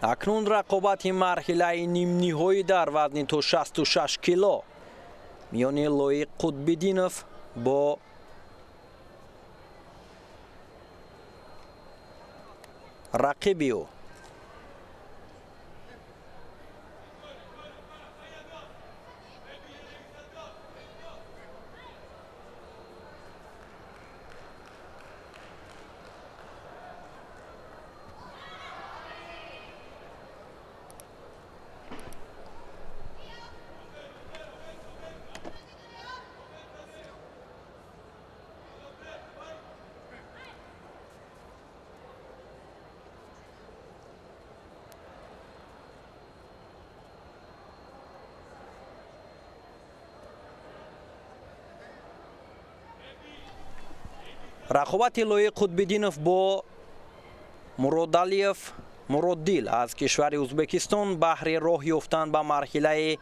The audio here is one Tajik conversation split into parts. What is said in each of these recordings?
Акнун рақобати марҳилаи нимниҳоӣ дар вазни то 66 кило миёни Лоиқ Қутбиддинов бо рақиби ӯ. Рақобати Лоиқ Қутбиддинов бо Муродалиев Муроддил аз кишвари Узбекистон баҳри роҳ ёфтан ба марҳилаи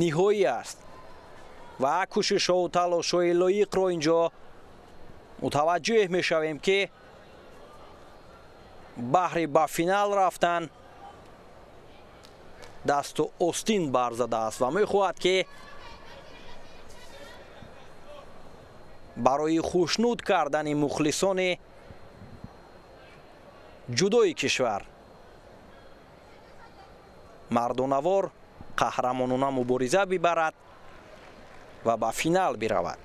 ниҳоӣ аст ва кӯшишҳову талошҳои Лоиқро инҷо мутаваҷҷӯҳ мешавем, ки баҳри ба финал рафтан дасту остин барзадааст ва мехоҳад, ки барои хушнуд кардани мухлисони ҷудои кишвар мардонавор қаҳрамонона мубориза бибарад ва ба финал биравад.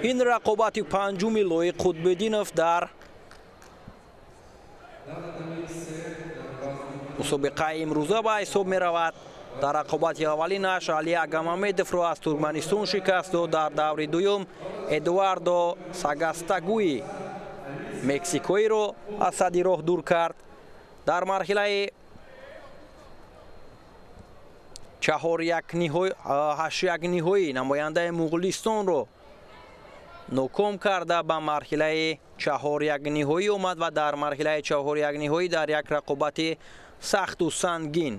Ин рақобати панҷуми Лоиқ Қутбиддинов дар мусобиқаи имрӯза ба ҳисоб меравад. Дар рақобати аввалинаш Али Агамамедовро аз Туркманистон шикаст дод. Дар даври дуюм Эдуардо Сагастагуи мексикоиро аз садди роҳ дур кард. Дар марҳилаи ҳаштяк ниҳоӣ намояндаи Муғулистонро ноком карда ба марҳилаи чаҳоряк ниҳоӣ омад ва дар марҳилаи чаҳоряк ниҳоӣ дар як рақобати сахту сангин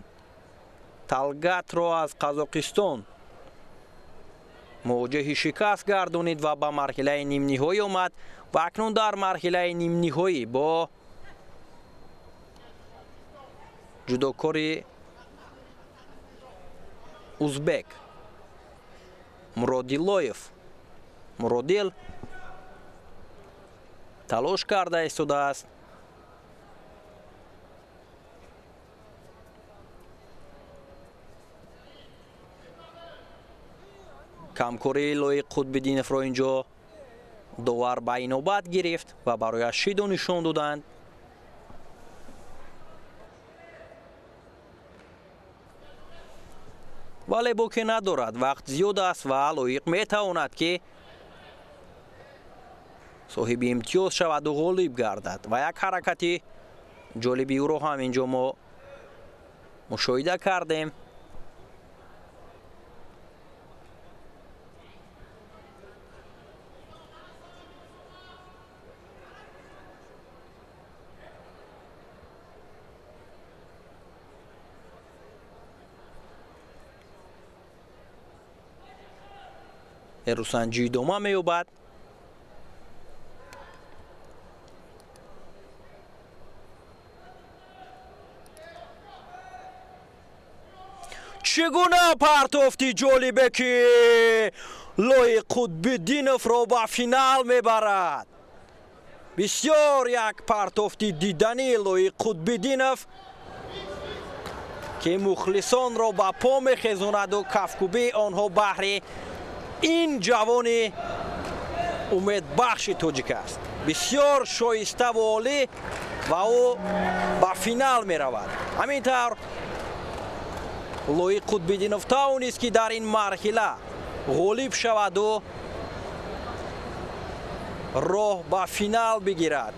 Талгатро аз Қазоқистон мувоҷиҳи шикаст гардонид ва ба марҳилаи нимниҳоӣ омад ва акнун дар марҳилаи нимниҳоӣ бо ҷудокори узбек Муродилоев Муродил талош карда истодааст. Камкории Лоиқ Қутбиддиновро инҷо довар ба инобат гирифт ва барояш шиду нишон доданд. Вале боке надорад, вақт зиёд аст ва Лоиқ метавонад, ки соҳиби имтиёз шаваду ғолиб гардад. Ва як ҳаракати ҷолиби ӯро ҳам инҷо мо мушоҳида кардем. Эрусанҷӣ идома меёбад. Чӣ гуна партофти ҷолибе, ки Лоиқ Қутбиддиновро ба финал мебарад. Бисёр як партофти дидании Лоиқ Қутбиддинов, ки мухлисонро ба по мехезонаду кафкӯбии онҳо баҳри ин ҷавони умедбахши тоҷик аст. Бисёр шоиставу олӣ ва ӯ ба финал меравад. Ҳамин тавр Лоиқ Қутбиддинов тавонист, ки дар ин марҳила ғолиб шаваду роҳ ба финал бигирад.